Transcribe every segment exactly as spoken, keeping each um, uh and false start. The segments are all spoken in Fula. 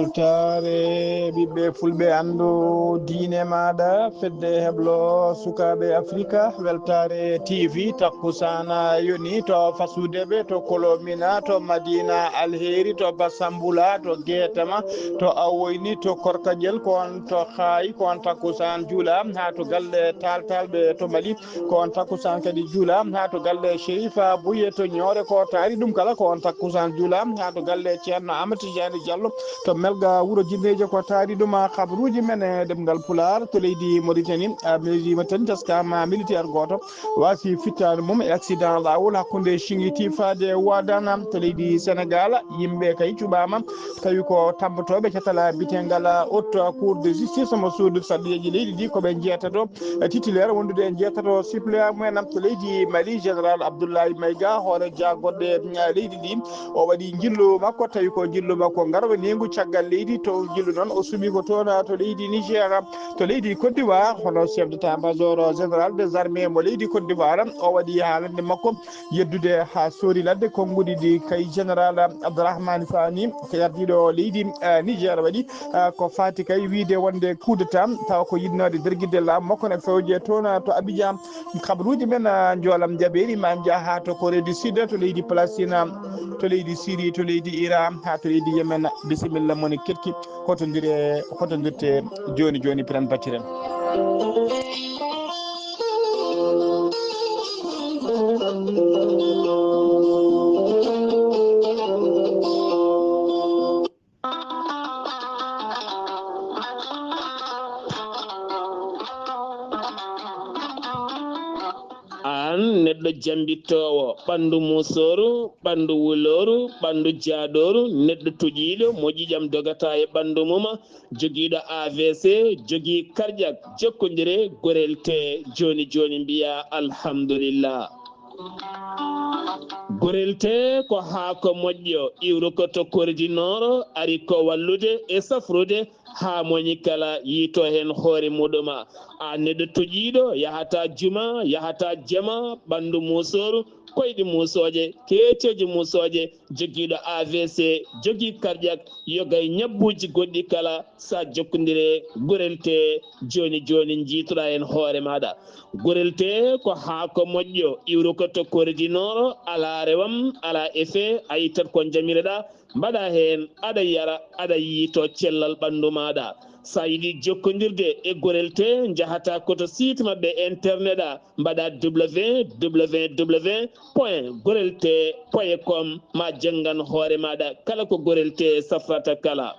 Weltaare ɓiɓɓe fulɓe, anndu diine maaɗa, fedde heblo sukaaɓe Afrika. Weltaare T V, takkusaan yoni to Fasudeɓe, to Kolomina, to Madina Alheri, to Basambula, to Geetama, to Awoyni, to Korkaƴel, ko on to Xaayi, ko on takkusaan juula, haa to galle Taaltaalɓe to Mali. Ko on takkusaan kadi juula haa to galle Sherifa Buye to Ñoore. Ko taari ɗum kala, ko on takkusaan juula haa to galle Ceerno Amadou Tidiane Diallo to Melga Wuro Jinneejo. Ko taari ɗum, a, kabaruuji men e ɗemngal Pulaar to leydi Mauritanie. A, leydi Mauritanie taskaama militaire gooto waasi fittaandu mum e accident laawol hakkunde Singiti faade Wadana to leydi Senegal. Yimɓe kay cuɓaama, tawi ko tammbotooɓe catal biyeteengal Haute Cour de Justice mo suudu sarɗiyeeji leydi ndi, ko ɓe njeetato titulaire wondude e njeetato suppléant mumen to leydi Mali, Général Abdoulaye Maïga, hoore jaagorɗe, mm, leydi ndi. O waɗi njillu makko, tawi ko njillu makko ngarwaniingu caggal leydi. To njillu noon, o suɓi ko toon to leydi Niger, to leydi Côte d'Ivoire, hono chef d'état-major général des armées mo leydi Côte d'Ivoire. O waɗi haalande makko yeddude haa soori ladde konnguɗi ɗi kay Général Abdourahmane Sani, ko ardiiɗo leydi, eh, Niger waɗi, eh, ko faati kay wiyde wonde coup d'état, tawa ko yiɗnoode dergitde laamu makko ne fewje toon to Abidjan. Kabaruuji men, eh, njoolam jaɓeeri ma njaha to Corée du Sud, to leydi Palestine, to leydi Syrie, to leydi Iran, haa to leydi Yemen. Bisimilla moni keɗki, hotondire, hotondirte jooni jooni, piren batiren. Aan neɗɗo jambittoowo, ɓanndu musooru, ɓanndu wulooru, ɓanndu jaadooru, neɗɗo toƴiiɗo mo ƴiiƴam dogata e ɓanndu mum, jogiiɗo A V C, jogii karƴak, jokkondire, gorel tee jooni jooni, mbiyaa alhamdulillah. Gorel tee ko haako moƴƴo, iwruko to kordi nooro, ari ko wallude e safrude haa moñi kala yiito heen hoore muɗum. A neɗɗo toƴiiɗo, yahata juma, yahata jama, ɓanndu musooru, koyɗi musooje, keeceeje musooje, jogiiɗo A V C, jogii karƴak, yoga e ñabbuuji goɗɗi kala, sa jokkondire gorel tee jooni jooni, njiitoɗaa heen hoore maaɗa. Gorel tee ko haako moƴƴo, iwruko to kordi nooro, alaa rewam, alaa effet, a ittat ko njamiroɗaa, mbaɗa heen, aɗa yara, aɗa yiito cellal ɓanndu maaɗa. Sa yiɗi jokkondirde e gorel tee, njahata ko to site maɓɓe internet a, mbaɗa W W W point gorel tee point com, ma janngan hoore maaɗa kala ko gorel tee safrata kala.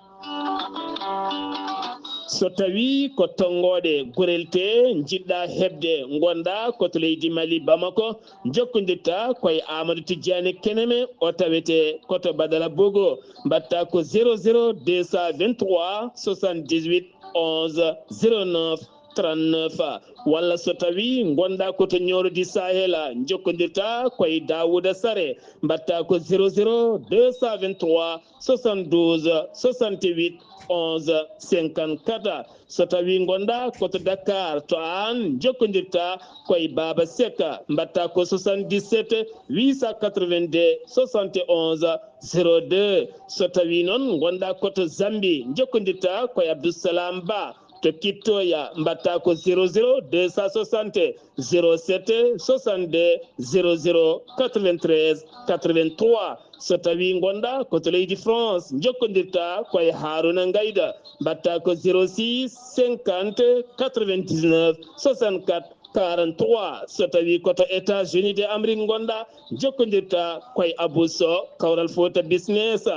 So tawii ko tonngooɗe gorel tee njiɗɗaa heɓde, ngonɗaa ko to leydi Mali, Bamako, njokkondirta ko e Amadou Tidiane Keneme, o tawete ko to Badara Bogo. Mbaɗta ko zéro zéro deux cent vingt-trois soixante-dix-huit onze zéro neuf trente-neuf. Walla so tawii ngonɗaa ko to Ñooro di Sahel, njokkondirta ko e Daouda Sare, mbaɗta ko zéro zéro deux cent vingt-trois soixante-douze soixante-huit onze cinquante-quatre. So tawii ngonɗaa ko to Dakar, to aan njokkondirta ko e Baaba Sek, mbaɗta ko soixante-dix-sept huit cent quatre-vingt-deux soixante et onze zéro deux. So tawii noon ngonɗaa ko to Zambie, njokkondirta ko e Abdou Salam Ba to Kittoya, mbaɗta ko zéro zéro deux cent soixante zéro sept soixante-deux zéro zéro quatre-vingt-treize quatre-vingt-trois. So tawii ngonɗaa ko to leydi France, njokkondirta ko e Haruna Ngayda, mbaɗta ko zéro six cinquante quatre-vingt-dix-neuf soixante-quatre quarante-trois. So tawii ko to États-Unis de Amérique ngonɗaa, njokkondirta ko e Abou Sow, Kawral Fouta Business,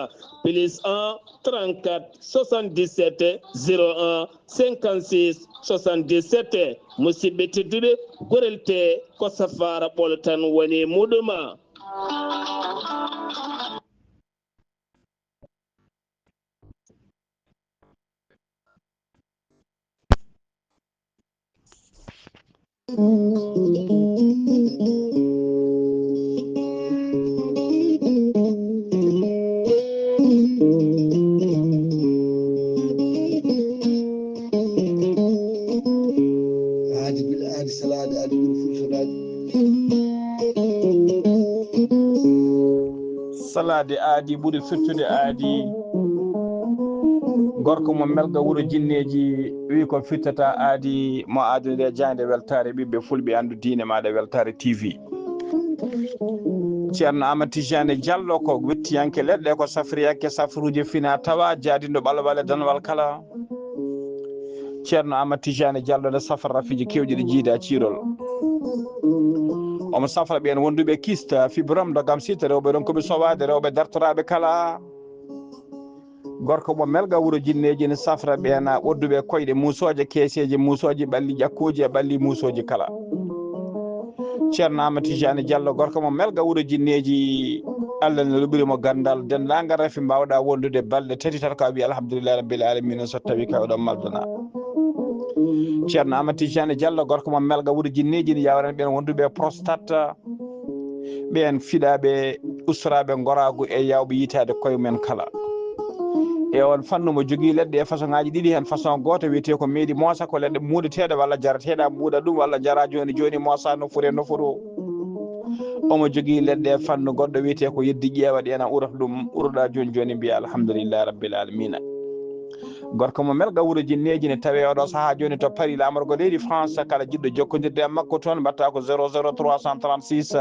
plus un trente-quatre soixante-dix-sept zéro un cinquante-six soixante-dix-sept. Musidɓe tedduɓe, gorel tee ko safaara ɓolo tan woni e muɗum. Aadi bil aadi, salaade aadi ɓuri firtude aadi. Salaade aadi ɓuri firtude aadi. Gorko mo Melga wuro Jinneeji, wi ko firtata aadi mo aadunde e jaande weltaare ɓiɓɓe fulɓe anndu diine maaɗa weltaare T V. Ceerno Amadou Tijani Diallo ko wettiyanke leɗɗe, ko safriyanke safruuje fina tawa, jaadindo ɓalwale danwal kala. Ceerno Amadou Tijani Diallo ne safra rafiiji kewɗi ɗi jiida ciirol. Omo safra ɓeen wonduɓe kista, fibrom, dogam sita, rewɓe ronkuɓe sowaade, rewɓe dartoraaɓe kala. Gorko mo Melga wuro Jinneeji ne safra ɓeen ɓodduɓe koyɗe muusooje, keeseeje muusooje, ɓalli ƴakkooji e ɓalli muusooji kala. Ceerno Amadou Tijani Diallo, gorko mo Melga wuro Jinneeji, Allah ne luɓiri mo ganndal denndaangal rafi mbaawɗa wondude balɗe tati tan ko a wi alhamdulillahi rabbil alamina so tawi ka oɗon maldana. Ceerno Amadou Tijani Diallo, gorko mo Melga wuro Jinneeji, ne yawrani ɓeen wonduɓe prostate, ɓeen fiɗaaɓe ustoraaɓe ngoraagu e yawɓe yitaade koye mumen kala. E on fannu mo jogii leɗɗe e façon ŋaaji ɗiɗi, heen façon gooto wiyetee ko meeɗi moosa, ko leɗɗe muudateeɗe walla jarateeɗa muuda ɗum walla jara jooni jooni moosa nofuru e nofuru. Omo jogii leɗɗe e fannu goɗɗo wiyetee ko yeddi ƴeewa ɗi ena urata ɗum, uroɗa jooni jooni mbiya alhamdulillahi rabbil alamina. Gorko mo Melga wuro Jinneeji ne tawee oɗo sahaa jooni to Paris, laamorgo leydi France, kala jiɗɗo jokkondirde e makko toon mbaɗta ko zéro zéro trois cent trente-six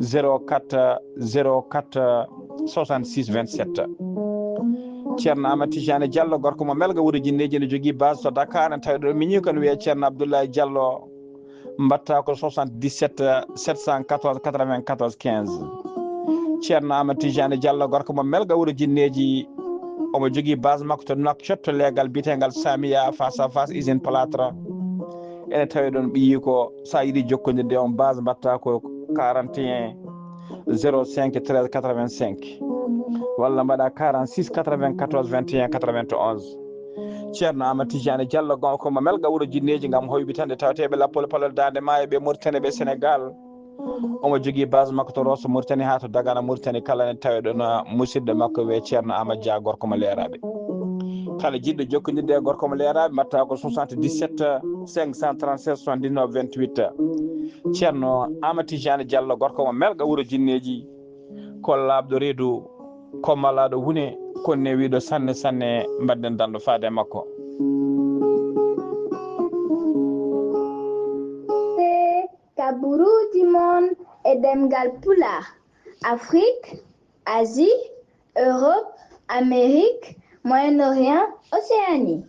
zéro quatre zéro quatre soixante-six vingt-sept. Ceerno Amadou Tijani Diallo, gorko mo Melga wuro Jinneeji, ne jogii base to Dakar, ne tawi ɗo miñi ko ne wiyee Ceerno Abdoulaye Diallo. Mbaɗta ko soixante-dix-sept sept cent quatorze quatre-vingt-quatorze quinze. Ceerno Amadou Tijani Diallo, gorko mo Melga wuro Jinneeji, omo jogii base makko to Nouakchott, to leegal biyeteengal Samia, face à face usine plâtre. Ene tawi ɗon ɓiyi ko, so a yiɗi jokkondirde on base, mbaɗta ko quarante et un zéro cinq treize quatre-vingt-cinq, walla mbaɗa quarante-six quatre-vingt-quatorze vingt et un quatre-vingt-onze. Ceerno Amadou Tijani Diallo, gorko mo Melga wuro Jinneeji, ngam hoyɓitande tawateeɓe lappol palol Daande Maayo ɓe Mauritanie ɓe Sénégal. Omo jogii base makko to Rosso Mauritanie haa to Dagana Mauritanie kala ne tawe ɗon, ah, musidɗo makko wiyee Ceerno Amadou Dia, gorko mo Leeraaɓe. Kala jiɗɗo jokkondirde e gorko mo Leeraaɓe mbaɗta ko soixante-dix-sept cinq cent trente-sept soixante-dix-neuf vingt-huit. Ceerno Amadou Tijani Diallo, gorko mo Melga wuro Jinneeji, ko laaɓɗo reedu, ko malaaɗo wune, ko newiiɗo sanne sanne, mbaɗden danndo faade e makko. Kaburuuji mon e ɗemngal Pulaar, Afrique, Asie, Europe, Amérique, Moyen-Orient, Océanie.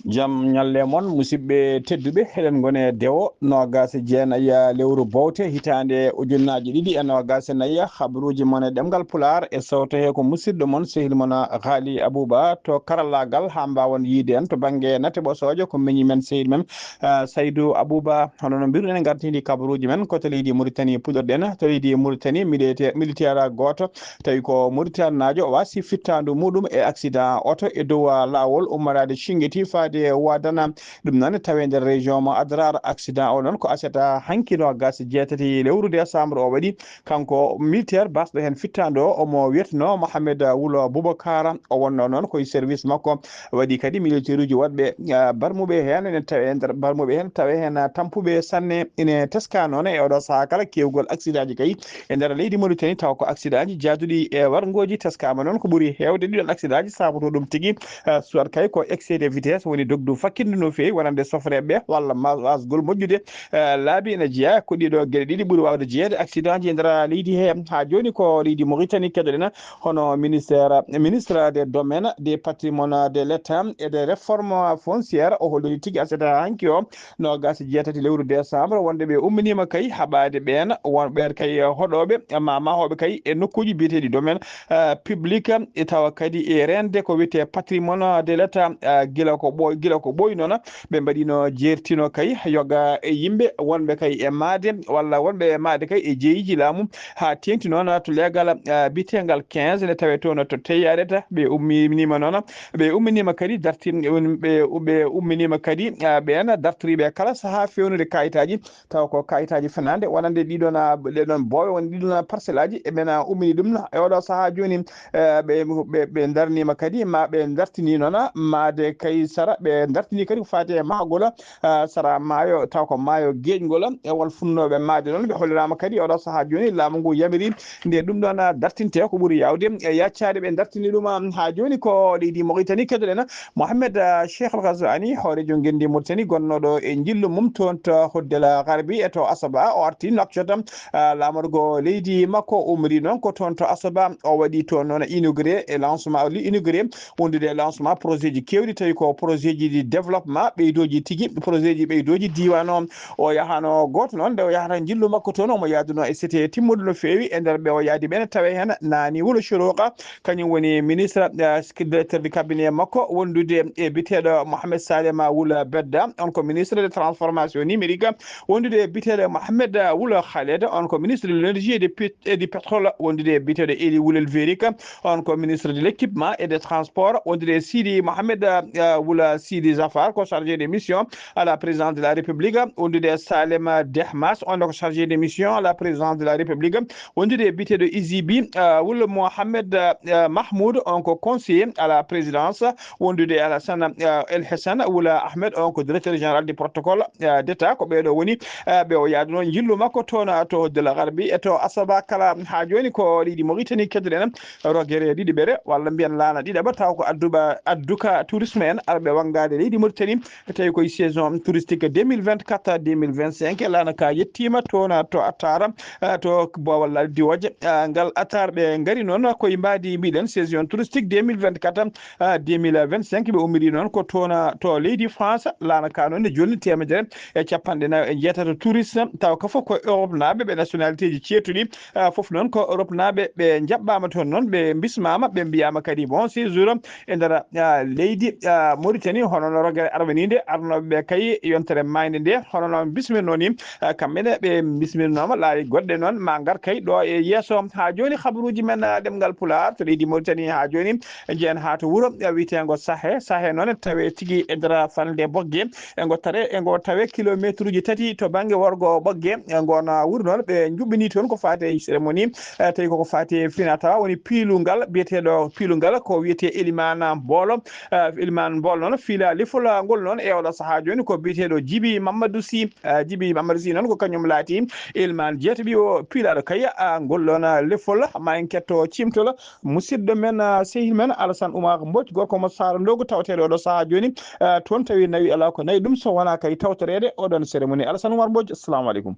Jam ñalle mon, musidɓe tedduɓe, eɗen ngoni e dewo noogaas e jeenayi lewru bowte hitaande ujunnaaji ɗiɗi e noogaas e nayi. Habaruuji mon e ɗemngal Pulaar e sawto he ko musidɗo mon, sehil mon Ghali Abouba to karallaagal, haa mbaawon yiide en to bannge nate ɓosoojo ko miñi men, sehil men, ah, Saydou Abouba. Hono no mbiruɗen, en ngartini kabaruuji men ko to leydi Mauritanie puɗɗorɗen. To leydi Mauritanie, militaire, militaire gooto tawi ko Mauritanie naajo, waasi fittaandu muɗum e accident oto e dow, ah, laawol ummorade Cingeti faade Wadana. Ɗum noon tawe nder région mo Adrar. Accident o noon ko aset, ah, hanki noogaas e jeetati lewru décembre o waɗi. Kanko militaire basɗo heen fittaandu o, omo wiyetnoo Mohamed Wulo Boubacar. O wonnoo noon koye service makko. Waɗi kadi militaire uji woɗɓe, ah, barmuɓe heen ene tawe e nder barmuɓe heen, tawe heen, ah, tampuɓe sanne. Ene teska noon e oɗo sahaa kala keewgol accident ji kay e nder leydi Mauritanie, tawa ko accident ji jaaduɗi e warngooji. Teskaama noon ko ɓuri heewde ɗiɗon accident ji saabotoo ɗum tigi, ah, soit kay ko excès de vitesse, woni dogdu fakkitndu no feewi, wonande sofreeɓe walla ma-, wasgol moƴƴude, eh, laabi ene jeyaa. Ko ɗiɗo geɗe ɗiɗi ɓuri waawde jeyeede accident ji e nder leydi he. Haa jooni ko leydi Mauritanie keɗoɗen, hono ministère, ministre des domaines, des patrimoines de l'État et des réformes foncières, o holliri tigi aset hanki o, noogaas e jeetati lewru décembre, wonde ɓe umminiima kay haɓaade ɓeen, won ɓeen kay hoɗooɓe, ma-, mahooɓe kay e nokkuuji biyeteeɗi domaine, eh, public, e tawa kadi e reende ko wiyetee patrimoine de l'État, eh, gila ko ɓooy-, gila ko ɓooyi noon, ɓe mbaɗino jeertino kay yoga e yimɓe wonɓe kay e maade walla wonɓe e maade kay e jeeyiji laamu, haa teeŋti noon to leegal, ah, biyeteengal quinze nde tawee toon to Teyareta. Ɓe umminiima noon, ɓe umminiima kadi darti-, ɓe, ɓe umminiima kadi, ah, ɓeen dartoriiɓe kala sahaa feewnude kaayitaaji, tawa ko kaayitaaji fenaande wonande ɗiɗon, ah, ɗeɗon boowe, won ɗiɗon, ah, parcelle aji. E men, ah, ummini ɗum e oɗo sahaa jooni. Eh, ɓe, ɓe, ɓe darniima kadi, ma ɓe dartini noon, maade kay sara ɓe dartini kadi ko faati e mahgol, ah, sara maayo, taw ko maayo geeƴngol, e wal funnooɓe maayde noon. Ɓe holliraama kadi oɗo sahaa jooni laamu ngu yamiri nde ɗum ɗoon, ah, dartinte ko ɓuri yaawde e yaccaade. Ɓe dartini ɗum, ah, haa jooni ko leydi Mauritanie. Keɗoɗen Mohamed, ah, Cheikh Al Ghazouani, hooreejo ngenndi Mauritanie, gonnooɗo e njillu mum toon to Hoddel Garbi e to Asaba. O arti Nouakchott, ah, laamorgo leydi makko, o umri noon ko toon to Asaba. O waɗi toon noon inauguré e lancement, o inauguré wondude e lancement projet ji keewɗi, tawi ko projet ji ɗi développement ɓeydooji tigi, projet ji ɓeydooji diiwaan o. O yahaano gooto noon, nde o yahata njillu makko toon, omo yahduno e sete timmuɗo no feewi. E nder ɓe o yahdi ɓe ne tawe heen Nani Wul Shuruqa, kañum woni ministre, eh, directeur de cabinet makko, wondude e biteeɗo Mohamed Salema Wul Bedda, on ko ministre de transformation numérique, wondude e biteeɗo Mohamed, eh, Wul Khaled, on ko ministre de l'énergie et de pét-, et du pétrole, wondude e biteeɗo Eli Wul El Verik, on ko ministre de l'équipement et des transports, wondude e Sidi Mohamed, eh, Wul Sidi Zafar, ko chargé de mission à la présidence de la République, wondude e Salem Dehmas, on ko chargé de mission à la présidence de la République, wondude e biteeɗo Izibi, eh, Wul Mohamed, eh, Mahmoud, on ko conseiller à la présidence, wondude e Alassane, eh, El Hassan Wul Ahmed, on ko directeur général du protocole, eh, d'État. Ko ɓeeɗo woni, eh, ɓe o yahduno njillu makko toon, eh, to Hoddel Garbi e to Asaba kala. Haa jooni ko leydi Mauritanie keɗoɗen rogere ɗiɗiɓere, walla mbiyen laana ɗiɗaɓa, taw ko adduɓa, adduka tourisme en arɓe wanngaade leydi Mauritanie, tawi koye saison touristique deux mille vingt-quatre deux mille vingt-cinq. Laana ka yettiima toon to Attar, eh, to Boowal Laaɗe Diwooje, eh, ngal Attar. Ɓe ngari noon koye mbaadi mbiɗen saison touristique deux mille vingt-quatre, ah, deux mille vingt-cinq. Ɓe ummiri noon ko toon to leydi France. Laana ka noon ne jolni teemedere e capanɗe nayo e jeetato touriste, taw ka fof ko Europe naaɓe, ɓe nationalité ji ceetuɗi, ah, fof noon ko Europe naaɓe. Ɓe njaɓɓaama toon noon, ɓe bismaama, ɓe mbiyaama kadi bon séjour e nder, ah, leydi, ah, Mauritanie, hono no rogere arwaniinde arnooɓe ɓe kay yontere maayde nde, hono no bismirnoo ni, ah, kamɓe ne ɓe bismirnooma. Laawi goɗɗe noon ma ngar kay ɗo e yeeso. Haa jooni, habaruuji men, ah, ɗemngal Pulaar to leydi Mauritanie haa jooni, njeyen haa to wuro, eh, wiyeteengo Sahe. Sahe noon tawe tigi e nder falnde Ɓoggee. E ngo tare, e ngo tawe kilomeetruuji tati to bannge worgo Ɓoggee. E ngoon wuro noon, ɓe njuɓɓini toon ko faati e cérémonie, eh, tawi koko faati e fina tawa woni piilungal, biyeteeɗo piilungal, ko wiyetee Elimaan Mboolo. Eh, Elimaan Mboolo noon fiila lefol ngol noon e oɗo sahaa jooni ko biyeteeɗo Jibi Mamadou Sy. Eh, Jibi Mamadou Sy noon ko kañum laati Elimaan jeetaɓi o piilaaɗo kay, ah, ngol ɗoon, ah, lefol. Ma en ketto ciimtol musidɗo men, ah, sehil men Alassane Oumar Mbodj, gorko mo Saara Ndogo, tawteeɗo oɗo sahaa jooni, ah, toon tawi nawi alaa ko nawi ɗum so wonaa kay tawtoreede oɗoon cérémonie. Alassane Oumar Mbodj, assalamu aleykum.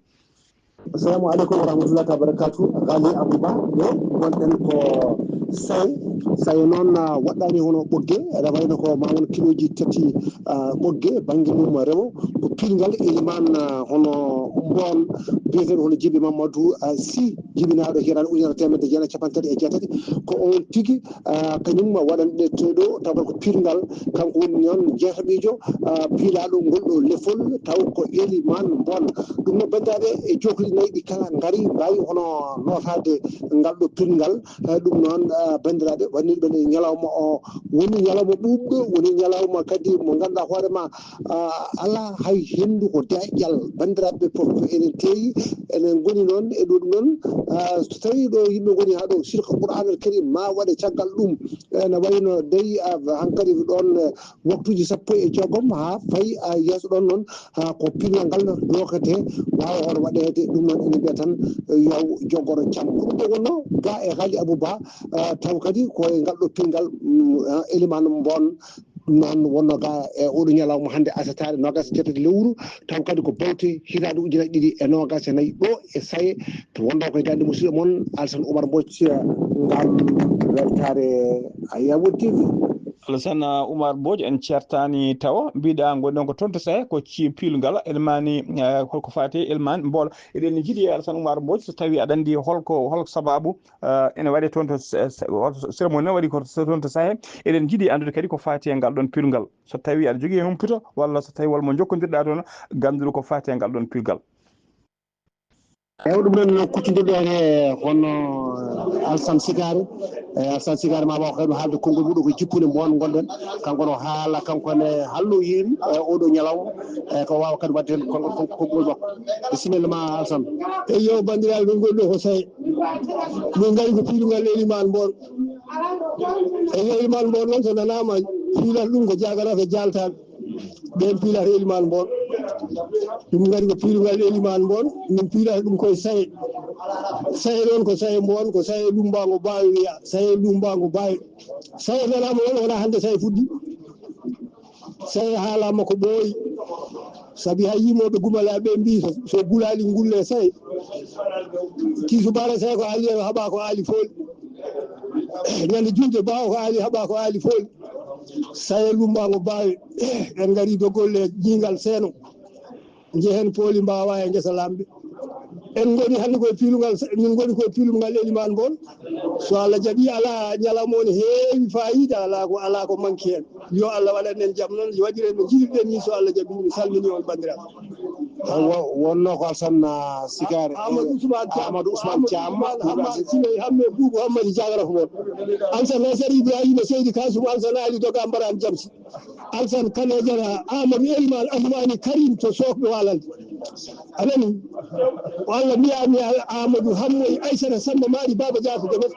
Assalamu aleykum wa rahmatullahi wa barakatuh. Ghali Abouba, ɗo wonɗen ko Saye. Saye noon, ah, waɗɗaani hono Ɓoggee, ene wayno ko ma won kilooji tati, ah, Ɓoggee, bannge mum rewo. Ko piilngal Elimaan, ah, hono Mboon, biyeteeɗo hono Jibi Mamadou, ah, Sy, jibinaaɗo hitaande ujunere teemedde jeenayi e cappanɗe tati e jeetati. Ko oon tigi, ah, kañum waɗanɗe to ɗo, tawa ko piilngal, kanko woni noon jeetaɓiijo, ah, piilaaɗo ngol ɗo lefol, taw ko Elimaan Mboon. Ɗum noon, banndiraaɓe, e jokkuɗi nayi ɗi kala ngari, mbaawi hono nootaade ngal ɗo piilngal. Eh, ɗum noon, ah, banndiraaɓe, woni ɓe ñalawma o, woni ñalawma ɓuuɓɗo, woni ñalawma kadi mo ngannduɗaa hoore ma, ah, alaa hay henndu ko deƴƴal. Banndiraaɓe fof, enen teewi, enen ngoni noon e ɗo ɗum noon, ah, so tawii ɗo yimɓe ngoni haa ɗo, sirka Qur'aan al Karim ma waɗe caggal ɗum. Ene wayno dey, ah, hankadi ko ɗoon, eh, waktuuji sappo e jeegom haa fayi, ah, yeeso ɗoon noon, ah, ko piilngal ngal dooketee, waawa hono waɗeede. Ɗum noon ene mbiya tan, eh, yo jogoro jam. Ko ɗum ɗo wonnoo ga e Ghali Abouba, ah, taw kadi ko e ngal ɗo piilngal, mm, ah, Elimaan Mboon. Ɗum noon wonnoo ga e oɗo ñalawma hannde, asataare noogaas e jeetati lewru, taw kadi ko bawte hitaande ujunaaji ɗiɗi e noogaas e nayi ɗo e Saye, to wonnoo ko e daande musidɗo mon Alassane Oumar Mbodj, eh, ngal weltaare Ayawood T V. Alassane Oumar Mbodj, en ceertaani tawo. Mbiɗa ngonɗen ko toon to Saye, ko ci-, piilngal Elmani, eh, holko faati e Elmani Mboolo. Eɗen njiɗi, Alassane Oumar Mbodj, so tawii aɗa anndi holko, hol sababu, eh, ene waɗe toon to s-, s-, hol cérémonie ne waɗi ko toon to Saye. Eɗen njiɗi anndude kadi ko faati e ngal ɗoon piilngal. So tawii aɗa jogii heen humpito, walla so tawii walla mo njokkondirɗaa toon, gannduɗo ko faati e ngal ɗoon piilngal. Eewa, ɗum noon no kuccondirɗen e hono Alassane Sikari. E Alassane Sikari ma waaw kadi haalde konngol muɗum ko jikkunde mo won ngonɗen. Kanko no haala, kanko ne hallo yeeri, e oɗo ñalawma. E ko waawa kadi waɗde heen konngol, konngol makko. Bisimilla ma Alassane. Eyyo, banndiraaɓe, min ngoni ɗo ko Saye. Min ngari ko piilngal Elimaan Mboon. Eyyo, Elimaan Mboon noon so nanaama, piilat ɗum ko jaagoraaɓe jaaltaaɓe. Ɓen piilata Elimaan Mboon. Ɗum ngari ko piilungal Elimaan Mboon, min piilata ɗum koye Saye. Saye noon ko Saye Mboon, ko Saye Lummbaango Baawe wiya. Saye Lummbaango Baawe. Saye nanaama noon, wonaa hannde Saye fuɗɗi. Saye haalaama ko ɓooyi. Sabi hay yimooɓe Gumalaaɓe ɓe mbii so, so gulaali ngulle Saye. Kiisu Baara Saye ko aali, haɓaa ko aali fooli. Ñande juulde baawo ko aali, haɓaa ko aali fooli. Saye Lummbaango Baawe. En ngarii dogol e ñiingal seeno. Njehen pooli mbaawa e ngesa lamɓe. En ngoni hannde koye piilungal, min ngoni koye piilungal Elimaan Mboon. So Allah jaɓi, alaa ñalawma on heewi faayiida, alaa ko, alaa ko manki heen. Yo Allah waɗan en jam noon, waɗiren no njiɗirɗen ni, so Allah jaɓi. Mi salmini on, banndiraaɓe. Wo-, wonno ko Alsan, ah, Sikaare, Amadou Ousmane Thiam. Amadou Ousmane Thiam. Amadou Ousmane Hamma Sile, Hamme Boubou, Hammadi Jagara ko mon. Alsan Nasser Ibrahima Seydi Kasum, Alsan Ali Doga Mbaraan Jamsi. Alsan Kane Jara, Amadou Eliman Asmani Karim to Sokɓe Walande. A nani? Ko Allah mbiya mi Amadou Hammoy Aysata Samba Maari Baba Dia ko Jabata.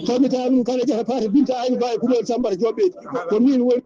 Tomita ɗum Kane Jara Paate Binta Ayni Baye Kumel Sambata Joɓɓeɗi. Ko min woni.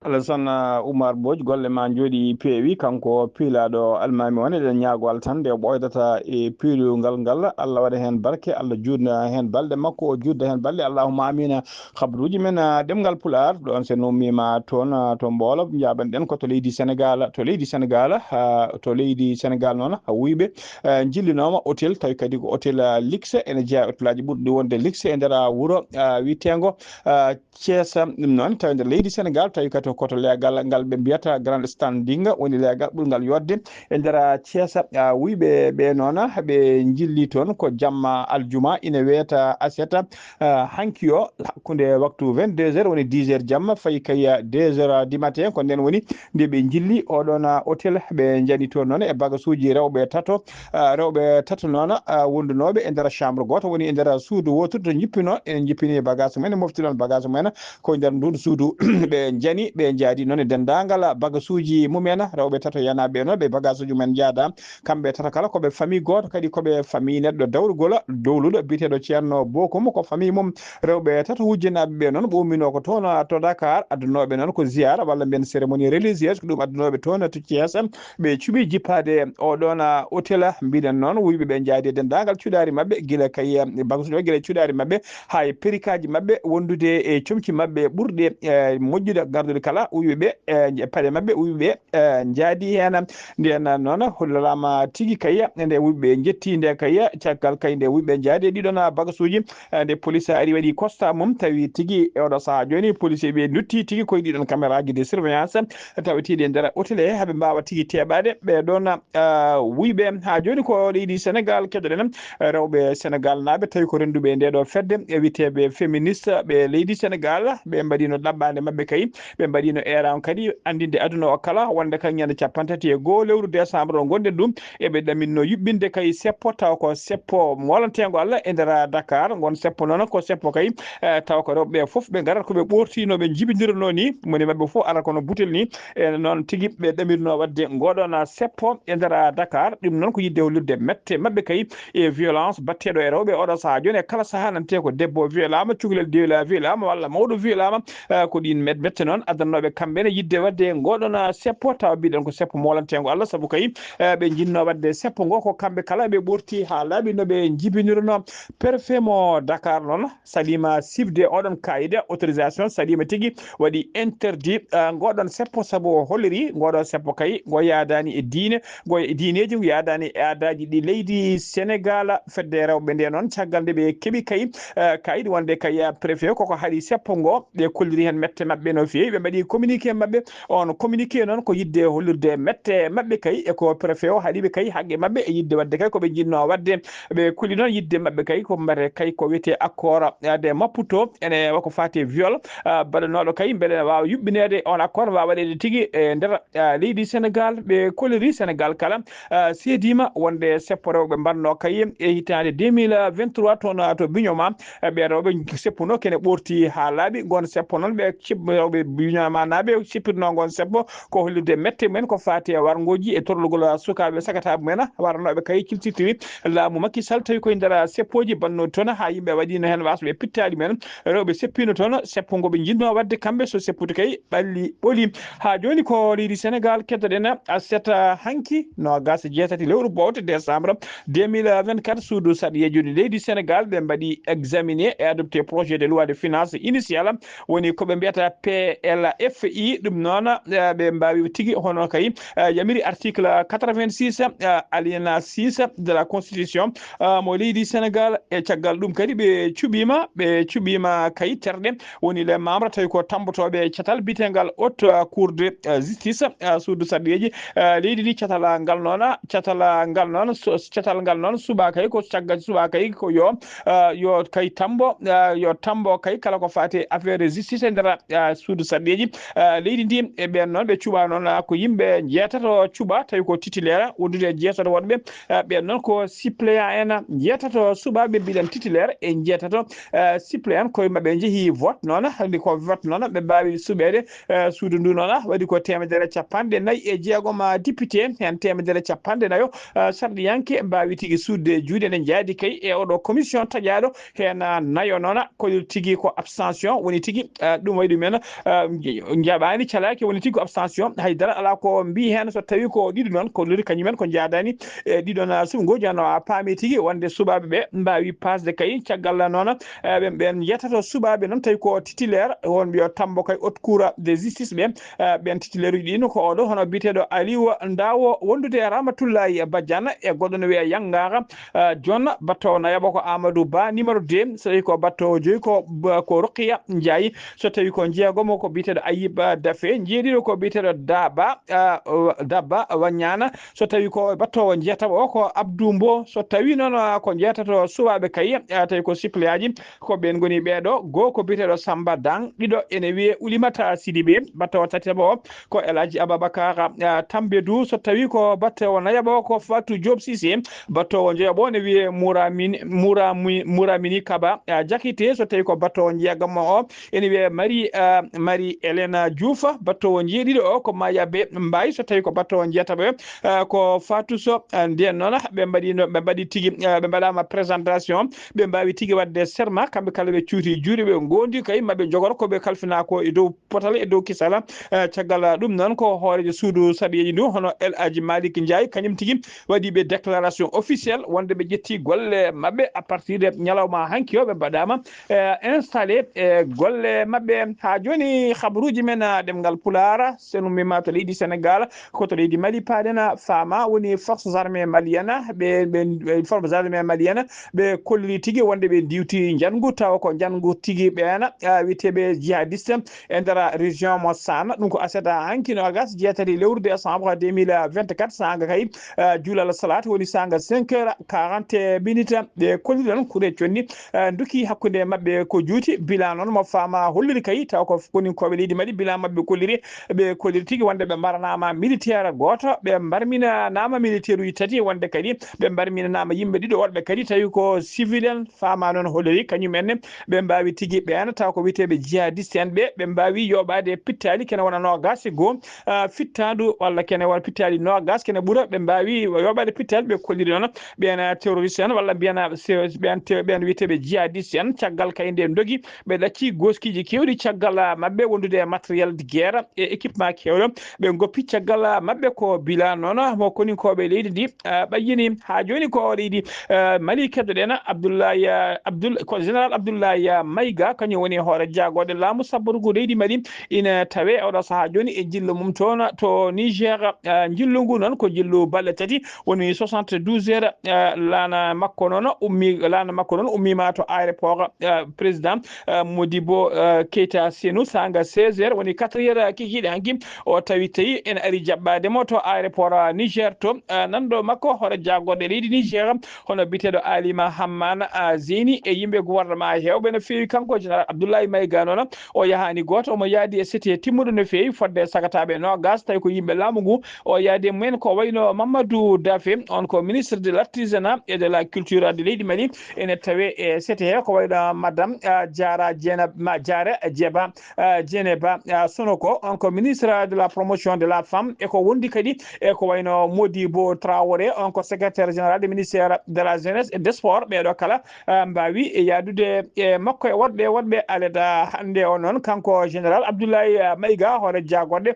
Alassane Oumar Mbodj, golle ma njooɗi peewi. Kanko piilaaɗo almaami on, eɗen ñaago Allah tan nde o ɓooydata e piilungal ngal, Allah waɗa heen barke, Allah juutna heen balɗe makko, o juutda heen balɗe, allahumma amina. Habruuji men, ah, ɗemngal Pulaar, ɗoon so en ummiima toon, ah, to Mboolo, njaaban-ɗen ko to leydi Senegaal, to leydi Senegaal, ah, to leydi Senegaal noon, ah, wuyɓe, ah, njillinooma hôtel, tawi kadi ko hôtel, ah, luxe, ene jeyaa e hôtelaaji ɓurɗi wonde luxe e nder, ah, wuro, ah, wiyeteengo, ah, Thiès, ɗum noon, tawi nder leydi Senegaal, tawi kadi ko to leegal ngal ɓe mbiyata Grand Standing, woni leegal ɓurngal yooɗde e nder Thiès. Ah, wuyɓe ɓe noon, ɓe njilli toon ko jamma aljuma, ina weeta aset, ah, hanki o, hakkunde waktu vingt-deux heures, woni dix heures jamma, fayi kay deux heures du matin, ko nden woni nde ɓe njilli oɗon, ah, hôtel. Ɓe njani toon noon e bagasuuji rewɓe tato, ah, rewɓe tato noon, ah, wondunooɓe e nder chambre gooto, woni e nder suudu wootudu to njippinoo, ene njippini bagage mumen, e mofti noon bagage mumen ko e nder ndun suudu. Ɓe njani, ɓe njaadi noon e denndaangal bagasuuji mumen, rewɓe tato yanaaɓe noon, ɓe bagasuuji mumen njaada. Kamɓe tato kala ko ɓe famille gooto, kadi ko ɓe famille neɗɗo dawrugol, dowluɗo, biyeteeɗo Ceerno Bokum, ko famille mum. Rewɓe tato wujjanaaɓe ɓe noon, ɓe umminoo ko toon to Dakar, addunooɓe noon ko ziyaara walla mbiyen cérémonie religieuse, ko ɗum addunooɓe toon to Thiès. Ɓe cuɓii jippaade oɗon, ah, hôtel, mbiɗen noon, wuyɓe ɓe njaadi e denndaangal cuɗaari maɓɓe, gila kay, eh, bagasuuji maɓɓe, gila cuɗaari maɓɓe, haa e perikaaji maɓɓe, wondude e comci maɓɓe ɓurɗe, eh, moƴƴude, gardude kala, wuyɓe ɓe, eh, paɗe maɓɓe, wuyɓe ɓe, eh, njaadi heen. Ndeen noon, holliraama tigi kay, nde wuyɓe ɓe njetti, nde kay, caggal kay, nde wuyɓe ɓe njaadi e ɗiɗon bagasuuji, eh, nde police ari waɗi constat mum, tawi tigi e oɗo sahaa jooni, police ɓe ndutti tigi koye ɗiɗon caméra ji de surveillance, tawetiiɗi e nder hôtel he, haɓe mbaawa tigi teeɓaade ɓe ɗoon, ah, wuyɓe. Haa jooni ko leydi Senegaal keɗoɗen, eh, rewɓe Senegaal naaɓe, tawi ko rennduɓe e nde ɗo fedde, e witeeɓe féministe ɓe leydi Senegaal, ɓe mbaɗino ɗaɓɓaande maɓɓe kay, ɓe mbaɗino eran kadi anndinde aduna o kala wonde kay ñande cappanɗe tati e goo lewru décembre o ngonɗen ɗum, eɓe ɗaminno yuɓɓinde kay seppo, taw ko seppo moolanteengo Allah e nder Dakar. Ngon seppo noon ko seppo kay, eh, taw ko rewɓe ɓe fof ɓe ngarat ko ɓe ɓoortinoo, ɓe njibindiranoo ni, moni maɓɓe fof ara kono butel ni. E noon tigi ɓe ɗamirno waɗde ngoɗon seppo e nder Dakar. Ɗum noon ko yiɗde hollirde mette maɓɓe kay e violence batteɗo e rewɓe oɗo sahaa. Jooni e kala sahaa nante ko debbo violama, cukalel dewla violama walla mawɗo violama. Eh, ko ɗin met-, mette noon addannooɓe kamɓe ne yiɗde waɗde ngoɗon seppo, tawa mbiɗen ko seppo moolanteengo Allah, sabu kay, eh, ɓe njinno waɗde seppo ngo ko kamɓe kala ɓe ɓorti haa laaɓi no ɓe njibinirno. Préfet mo Dakar noon, Salima sifde oɗon kaayida autorisation, Salima tigi waɗi interdit, ah, ngoɗon seppo, sabu o holliri ngoɗon seppo kay ngo yaadani e diine, ngo e diineeji, ngo yaadani e aadaaji ɗi leydi Senegaal. Fedde rewɓe nde noon, caggal nde ɓe keɓi kay, ah, kayit wonde kay, ah, préfet koko haɗi seppo ngo, ɓe kolliri heen mette maɓɓe no feewi, ɓe mbaɗi communiqué maɓɓe. On communiqué noon ko yiɗde hollirde mette maɓɓe kay, e ko préfet o haɗi ɓe kay haqqe maɓɓe, e yiɗde waɗde kay ko ɓe njinnoo waɗde. Ɓe kuli noon yiɗde maɓɓe kay ko mbate kay ko wiyetee accord, ah, de Maputo, ene wako faati viol, ah, baɗanooɗo kay mbele ene waawa yuɓɓineede, on accord ne waawa waɗeede tigi e nder, ah, leydi Senegaal. Ɓe koliri Senegaal kala, ah, seediima wonde seppo rewɓe mbaɗnoo kay e hitaande deux mille vingt-trois toon, ah, to Bignona. Ah, ɓe rewɓe seppo noon kene ɓoorti haa laaɓi, ngon seppo noon ɓe cib-, rewɓe Bignona Manaaɓe seppirnoo ngoon seppo ko hollirde mette mumen ko faati e warngooji e torlugol sukaaɓe sakataaɓe mumen, waranooɓe kay kiltitiri laamu Macky Sall, tawi koye nder seppooji bannooɗi toon, haa yimɓe waɗiino heen wasɓe pittaali mumen, rewɓe seppiino toon seppo ngo ɓe njiɗnoo waɗde kamɓe, so seppude kay ɓalli ɓoli. Haa jooni ko leydi Senegaal keddoɗen aset hanki noogaas e jeetati lewru bowte décembre deux mille vingt-quatre, suudu sarɗiyeeji leydi Senegaal ɓe mbaɗi examiné et adopté projet de loi de finance initiale, woni ko ɓe mbiyata P L F I. Ɗum noon, eh, ɓe mbaawi tigi hono kay, eh, yamiri article quatre-vingt-six, eh, alinéa six de la constitution, eh, mo leydi Senegaal. E caggal ɗum kadi ɓe cuɓiima, ɓe cuɓiima kay terɗe, woni les membres tawi ko tammbotooɓe catal biyetegal haute, eh, cour de, eh, justice, eh, suudu sarɗiyeeji, eh, leydi ndi. Catal ngal noon, catal ngal noon, so, catal ngal noon suɓaa kay ko caggal suɓaa kay ko yo, eh, yo kay tammbo, eh, yo tammbo kay kala ko faati e affaire de justice e nder, eh, suudu sarɗiyeeji, eh, leydi ndi. E ɓeen noon ɓe cuɓaa noon, ah, ko yimɓe njeetato cuɓaa tawi ko titulaire wondude e jeetato woɗɓe, eh, ɓeen noon ko suppléant en. Njeetato suɓaaɓe mbiɗen titulaire e njeetato, eh, suppléant koye maɓɓe njehi vote noon, hannde ko vote noon ɓe mbaawi suɓeede, eh, suudu ndu noon waɗi ko teemedere capanɗe nayi e jeegom, ah, député, heen teemedere capanɗe nayo, ah, sarɗiyanke mbaawi tigi suuɗde juuɗe nde njaadi kay e oɗo commission taƴaaɗo heen, ah, nayo noon koye tigi ko abstention woni tigi, ah, ɗum waɗi ɗum en, ah, njaɓaani calaaki woni tigi ko abstention, hay dara alaa ko mbii heen so tawi ko ɗiɗo noon ko lori kañumen ko njaadaani e ɗiɗon, ah, suɓngooji. Hono a paami tigi wonde suɓaaɓe ɓe mbaawi pasde kay caggal noon, eh, ɓen, ɓen njeetato suɓaaɓe noon tawi ko titulaire wonɓe yo tammbo kay haute cour de justice ɓe, eh, ɓen titulaire uji ɗin ko oɗo hono biyeteeɗo Aliou Ndawo wondude e Ramatullahi Badiane e goɗɗo no wiyee Yangara, eh, John, battowo nayaɓo ko Amadou Ba numéro deux, so tawi ko battowo joyi ko, ko Roqiya Ndiaye, so tawi ko jeegomo ko biyeteeɗo Ayib Dafe, jeeɗiɗo ko biyeteeɗo Daba, eh, Daba Waññaana, so tawi ko battoowo njeetaɓo o ko Abdou Mbow, so tawi noon, ah, ko njeetato suɓaaɓe kay, ah, tawi ko suppléant ji ko ɓeen ngoni ɓeeɗo, goo ko biyeteeɗo Samba Dang, ɗiɗo ene wiyee Oulimata Sidibé, battoowo tataɓo o ko El Hadji Ababakar, ah, Tambédou, so tawi ko battoowo nayaɓo o ko Fatou Diop Cissé, battoowo njeeɓo ne wiyee Mouramini, Mourami-, Mouramini Kaba, ah, Diakité, so tawi ko battoowo njeegaɓo o ene wiyee Marie, ah, Marie Hélène Diouf, battoowo njeeɗiɗo o ko Mayabe Mbaye, so tawi ko battoowo njeetaɓo o, ah, ko Fatou Sow. Ah, ndeen noon ɓe mbaɗiino, ɓe mbaɗi tigi, ah, ɓe mbaɗaama présentation, ɓe mbaawi tigi waɗde serma, kamɓe kala ɓe cuuti juuɗe, ɓe ngondi kay maɓɓe jogoro ko ɓe kalfinaa ko e dow potal e dow kisal. Eh, caggal ɗum noon ko hooreejo suudu sarɗiyeeji ndu hono El Hadji Malick Ndiaye, kañum tigi waɗi ɓe déclaration officielle wonde ɓe ƴetti golle maɓɓe à partir de ñalawma hanki o ɓe mbaɗaama, eh, installé e golle maɓɓe. Haa jooni habaruuji men, ah, ɗemngal Pulaar, so en ummiima to leydi Senegaal, ko to leydi Mali paaɗen, ah, faama woni forces armées maliennes, ɓe, ɓe, ɓe forces armées maliennes, ɓe kolliri tigi wonde ɓe diwti njanngu, tawa ko njanngu tigi ɓeen, ah, wiyeteeɓe jihadiste e nder région mo Saana. Ɗum ko aset hanki noogas jeetati lewru décembre deux mille vingt-quatre, saanga kay, ah, juulal salaat woni saanga cinq heures quarante minutes. Ɓe kolliri ɗon kuɗe conndi, ah, nduki hakkunde maɓɓe ko juuti. Bilan noon mo faama holliri kay, tawa ko koninkooɓe leydi Mali, bilan maɓɓe kolliri, ɓe kolliri tigi wonde ɓe mbaranaama militaire gooto, ɓe mbarminanaama militaire uji tati, wonde kadi ɓe mbarminanaama yimɓe ɗiɗo woɗɓe kadi tawi ko civil en. Faama noon holliri kañum en ne ɓe mbaawi tigi ɓeen, tawa ko wiyeteeɓe jihadiste en ɓe, ɓe mbaawi yooɓaade pittaali kene wona noogas e goo, ah, fittaandu walla kene wona pittaali noogas kene ɓura, ɓe mbaawi yooɓaade pittaali. Ɓe kolliri noon ɓeen terroriste en walla mbiyen, ah, se-, ɓeen te-, ɓeen wiyeteeɓe jihadiste en, caggal kay nde ndogi ɓe ɗacci gooskiiji keewɗi caggal, ah, maɓɓe wondude e matériel de guerre e équipement keewɗo. Ɓe ngoppi caggal, ah, maɓɓe ko bilan noon mo koninkooɓe leydi ndi, ah, ɓayyini. Haa jooni ko leydi, ah, Mali keddoɗen Abdoulaye, ah, Abdoul-, ko général Abdoulaye, ah, Maïga, kañum woni hoore jaagorɗe laamu sabborgu leydi Mali, ina tawe oɗo sahaa jooni e njillu mum toon to Niger. Ah, njillu ngu noon ko njillu balɗe tati, woni soixante-douze heures, eh, laana makko noon ummi, laana makko noon ummiima to aéroport, eh, président, eh, Modibo, eh, Keita Senu, saanga seize heures, woni quatre heures kikiiɗe hanki, o tawi tawi ene ari jaɓɓaade mo to aéroport, eh, Niger to, eh, nanɗo makko hoore jaagorɗe leydi Niger, hono biyeteeɗo Alima Hammana, eh, Zeyni e yimɓe gouvernement heewɓe no feewi. Kanko Général Abdoulaye Maïga noon, o yahaani gooto, omo yaadi e sete timmuɗo no feewi, fodde sagataaɓe noogas, tawi ko yimɓe laamu ngu, o yaadi e mumen ko wayno Mamadou Daffé, on ko ministre de l'artisanat et de la culture de leydi Mali, ene tawe e sete he, ko wayno madame, ah, Diarra Dieynaba, ma Diarra Dieba, ah, Dieynaba. Ba, ah, Sonoko, on ko ministre de la promotion de la femme, e ko wondi kadi e ko wayno Modibo Traoré, on ko secrétaire général du ministère de la jeunesse et des sports. Ɓeeɗo kala, ah, mbaawi yaadude e makko e woɗɓe, woɗɓe aleda hannde o noon. Kanko général Abdoulaye, ah, Maïga, hoore jaagorɗe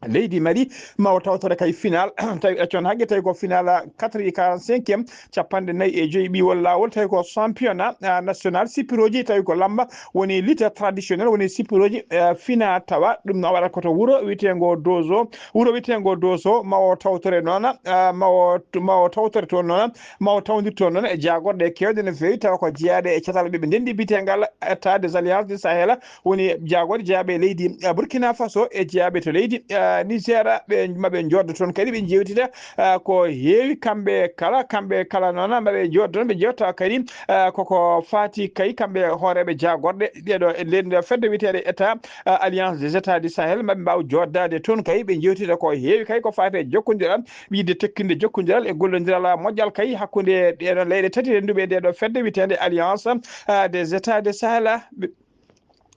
leydi Mali, ma o tawtore kay final, tawi accon haqqe, tawi ko final quatre e quarante-cinquième, capanɗe nayi e joyi ɓiwol laawol, tawi ko championnat, ah, national sippirooji, tawi ko lamba woni lutte traditionnelle, woni sippirooji, eh, fina tawa. Ɗum no waɗa ko to wuro wiyeteengo Dozo, wuro wiyeteengo Dozo, ma o tawtore noona, ah, ma o, ma o tawtore toon noona, ma o tawndir toon noona e jaagorɗe keewɗe no feewi, tawa ko jeyaaɗe e catal ɓe ɓe ndenndi biyeteengal État des Alliances du Sahel, woni jaagorɗe jeyaaɓe e leydi, eh, Burkina Faso e jeyaaɓe to leydi, eh, Niger, ɓe, ma ɓe njooɗo toon kadi ɓe njeewtida, eh, ko heewi kamɓe kala, kamɓe kala noon ma ɓe njooɗo toon, ɓe njeewta kadi, eh, koko faati kay kamɓe hooreeɓe jaagorɗe ɗeeɗo e nden fedde wiyeteeɗe État, eh, Alliance des États du Sahel, ma ɓe mbaaw jooɗdaade toon kay ɓe njeewtida ko heewi kay ko faati e jokkondiral, yiɗde tekkinde jokkondiral e gollondiral moƴƴal kay hakkunde ɗeeɗo leyɗe tati rennduɓe e ndeeɗo fedde wiyeteende Alliance, eh, des États du Sahel. Ɓe-,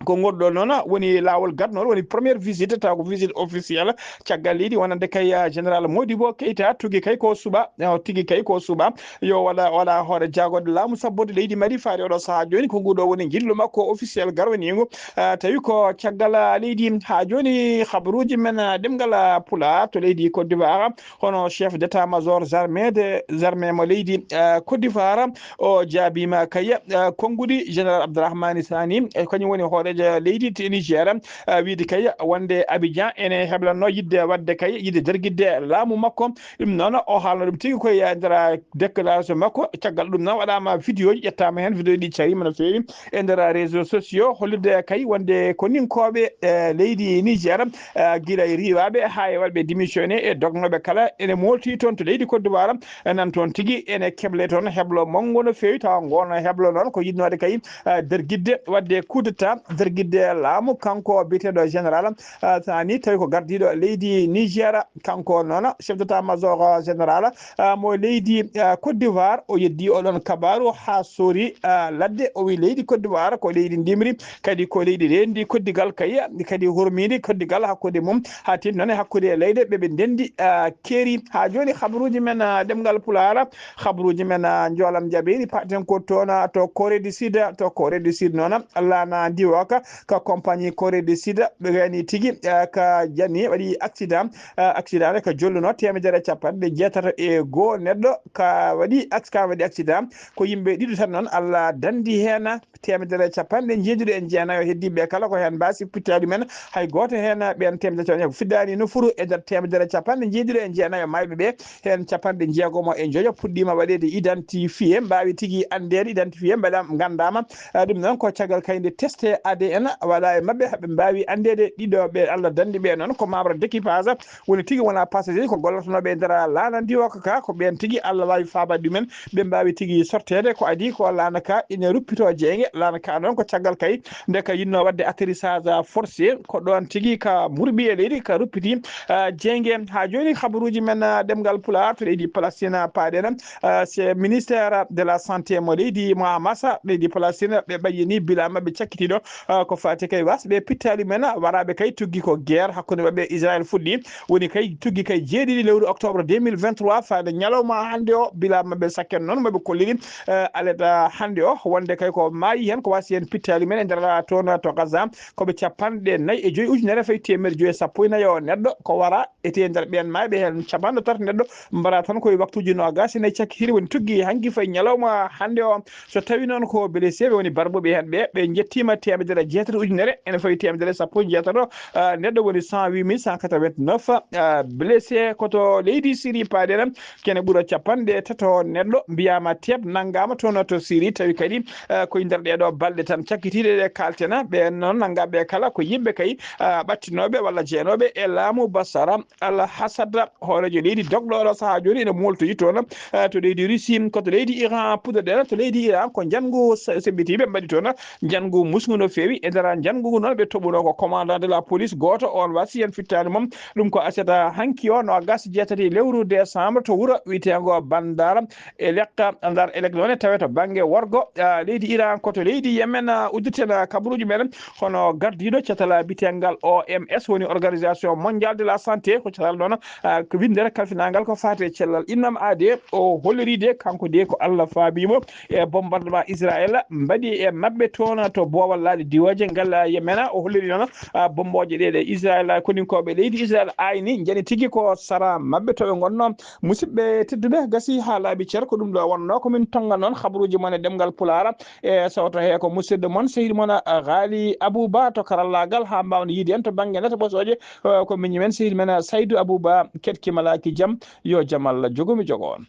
ko ngol ɗo noon woni laawol gadnol, woni première visite, taw ko visite officielle caggal leydi, wonande kay, ah, général Modibo Keita, tugi kay ko suɓa, eh, tigi kay ko suɓa, yo waɗa, waɗa hoore jaagorɗe laamu sabborde leydi Mali faade oɗo sahaa jooni. Ko nguɗo woni njillu makko officiel garwaniingu, ah, tawi ko caggal, ah, leydi haa jooni. Habaruuji men, ah, ɗemngal, ah, Pulaar to leydi Côte d'Ivoire, hono chef d'état-major armée des armées mo leydi, eh, Côte d'Ivoire, o jaabiima kay, eh, konnguɗi général Abdourahmane Sani, e kañum woni hooreejo leydi ti-, Niger, eh, wiide kay wonde Abidjan ene heblanno yiɗde waɗde kay, yiɗde dargitde laamu makko. Ɗum noon o haalno ɗum tigi koye nder déclaration makko. Caggal ɗum noon waɗaama vidéo ji, ƴettaama heen vidéo ɗi cariima no feewi e nder réseaux sociaux, hollirde kay wonde ko ninkooɓe, eh, leydi Niger, eh, gila e riiwaaɓe haa e waɗɓe démissionné e dognooɓe kala ene moolti toon to leydi Côte d'Ivoire, eh, nan toon tigi ene keble toon heblo manngo no feewi, tawa ngoon heblo noon ko yiɗnoode kay, eh, dargitde, waɗde coup d'état, dargitde laamu kanko biyeteeɗo général, eh, Sani, tawi ko gardiiɗo leydi Niger, kanko noon chef d'état-major général, ah, mo leydi, ah, Côte d'Ivoire. O yeddi oɗon kabaaru haa soori, ah, ladde. O wi leydi Côte d'Ivoire ko leydi ndimri, kadi ko leydi reendi koddigal kay, kadi hurmindi koddigal hakkunde mum, haa teeŋti noon e hakkunde e leyɗe ɓe ɓe ndenndi, ah, keeri. Haa jooni habaruuji men, ah, ɗemngal Pulaar, habaruuji men, ah, njoolam jaɓeeri, paɗten ko toon, ah, to Corée du Sud, to Corée du Sud noon, laana ndiwooka ka compagnie Corée du Sud, ɓe gayni tigi, ah, ka janni waɗi accident, ah, accident ne ka jolluno teemedere e capanɗe jeetato e goo neɗɗo ka waɗi ac-, ka waɗi accident. Ko yimɓe ɗiɗo tan noon Allah dandi heen, teemedere e capanɗe njeeɗiɗo e jeenayo heddiiɓe kala ko heen mbaasi pittaali men, hay gooto heen ɓeen teemedere capanɗe ko fiddaani nofuru e nder teemedere e capanɗe njeeɗiɗo e jeenayo maayɓe ɓe. Heen capanɗe jeegomo e joyo puɗɗiima waɗeede identifié, mbaawi tigi anndeede, identifié, mbaɗa, nganndaama. Ah, ɗum noon ko caggal kay nde testé A D N waɗa e maɓɓe, ɓe mbaawi anndeede ɗiɗo ɓe Allah dandi ɓe noon ko membre d'équipage, woni tigi wona passager, ko gollotonooɓe e nder laana ndi o ka, ko ɓeen tigi Allah waawi faabaade ɗumen, ɓe mbaawi tigi sorteede. Ko adii ko laana ka ina ruppito jeynge, laana ka noon ko caggal kay nde ka yiɗno waɗde atterrissage forcé, ko ɗoon tigi ka murɓi e leydi, ka ruppiti, ah, jeynge. Haa jooni habaruuji men, ah, ɗemngal Pulaar to leydi Palestine paaɗen, ah, c'est ministère de la santé mo leydi mo Hamas, leydi Palestine, ɓe ɓayyini bila maɓɓe cakkitiiɗo, ah, ko faati kay wasɓe pittaali men, waraaɓe kay tuggi ko guerre hakkunde maɓɓe Israël fuɗɗi. Woni kay tuggi kay jeeɗiɗi lewru octobre deux mille vingt-trois faade ñalawma hannde o, bila maɓɓe sakken noon maɓe kolliri, eh, aleta hannde o, wonde kay ko maayi heen, ko wasi heen pittaali men e nder toon to Gaza, ko ɓe capanɗe nayi e joyi ujunere fayi teemeɗɗe joyi e sappo e nayi o neɗɗo ko wara. Ete nder ɓeen maayɓe heen capanɗe tati neɗɗo mbara tan koye waktuuji noogaas e nayi cakkitiiɗi, woni tuggi hanki fayi ñalawma hannde o. So tawi noon ko blessé ɓe woni barbuɓe heen ɓe, ɓe njettiima teemedere jeetati ujunere, ene fayi teemedere sappo e jeetato, ah, neɗɗo woni cent huit mille cent quatre-vingt-neuf, ah, blessé. Ko to leydi Siri paaɗen, kene ɓura capanɗe tato neɗɗo mbiyaama teep nanngaama toon to Siri, tawi kadi, ah, koye nder ɗee ɗoo balɗe tan cakkitiiɗe ɗe kaalten, ɓe noon nanngaaɓe kala ko yimɓe kay, ah, ɓattinooɓe walla jeenooɓe e laamu Basara. Al Hasad, hooreejo leydi dogɗo oɗo sahaa jooni ene mooltoyi toon, eh, to leydi Russie, ko to leydi Iran puɗɗoɗen. To leydi Iran ko njanngu se-, seɓɓitiiɓe mbaɗi toon, njanngu musngu no feewi. Ewi e nder njanngu ngu noon ɓe toɓuno ko commandant de la police gooto, on wasi heen fittaandu mum. Ɗum ko aset hanki o, noogas e jeetati lewru décembre, to wuro wiyeteengo Bandara e Lekka Ndar Elek noon e tawe to bannge worgo, ah, leydi Iran, ko to leydi Yemen, ah, udditen, ah, kabaruuji meɗen. Kono gardiiɗo catal biyeteengal O M S, woni Organisation Mondiale de la Santé, ko catal noon, ah, ko winndere kalfinaangal ko faati e cellal. Innam Aade o holliri de kanko de ko Allah faabii mo e bombardement Israël mbaɗi e maɓɓe toon to boowal laaɗe diwooje ngal Yemena. O holliri noon, ah, bombooje ɗe, ɗe Israël, koninkooɓe leydi Israël ayni, njani tigi ko sara maɓɓe to ɓe ngonno. Musidɓe tedduɓe, gasi haa laaɓi cer, ko ɗum ɗo wonno ko min tonnga noon habaruuji mon e ɗemngal Pulaar. E sawto he ko musidɗo mon, sehil mon, ah, Ghali Abouba to karallaagal, haa mbaawno yiide en to bannge nata ɓosooje, eh, ko miñi men, sehil men, ah, Saydou Abouba, keɗki malaaki jam, yo jam Allah jogo mi jogo on.